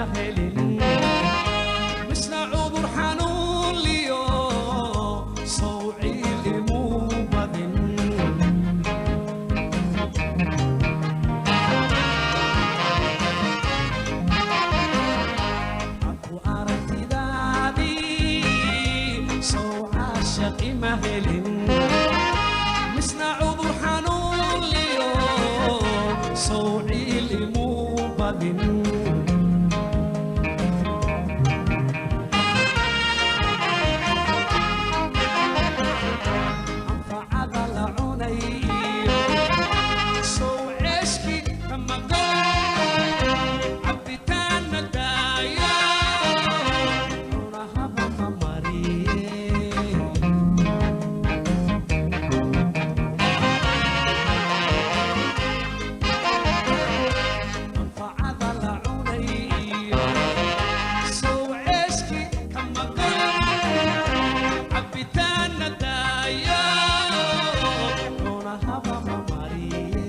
ima helin misna cudur xanuun liyo sawciil imuu badin aku aragtidaadii sow caashaq ima helin misna cudur xanuun liyo sawciil imuu badin anfacada la cunay sow ceeshkii kama cabitaan ma daayo cunahaba ma mariye anfacada la cunay sow ceeshkii kama cabitaan ma daayo cunahaba ma mariye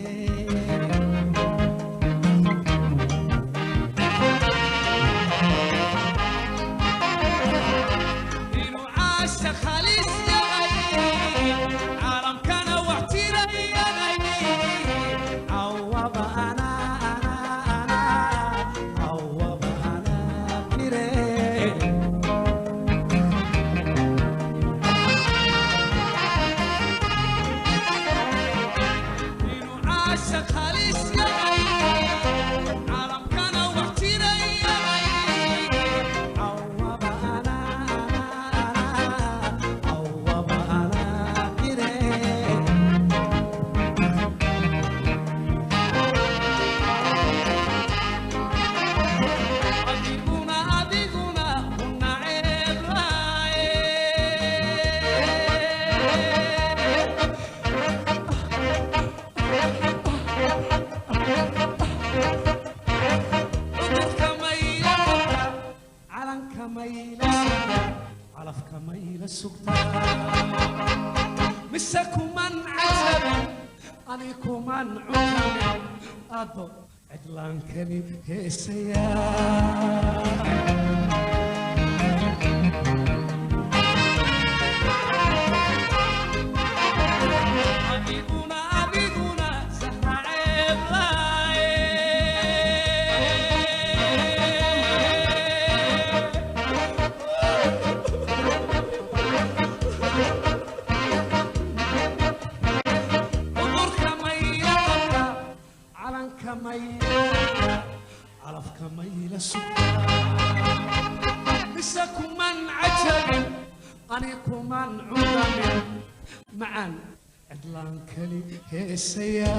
inuu caashaq halis yahay caalamkana wax tira yahay cawaba anaa anaa anaa cawaba anaa tire. Inuu caashaq halis yahay caalamkana wax tira yahay cawaba anaa anaa anaa cawaba anaa tire. Adiguna adiguna una ceeblaaye. Cudurka mayla qabta calanka mayla sugta calafka mayla sugta mise kuman cajabin ani kuman cunamin ado cidlaankani heesaya. Adiguna adiguna sahra ceeblaaye. Cudurka mayla qabta calanka mayla sugta calafka mayla sugta mise kuman cajabin ani kuman cudamin macaan cidlaan kali heesaya.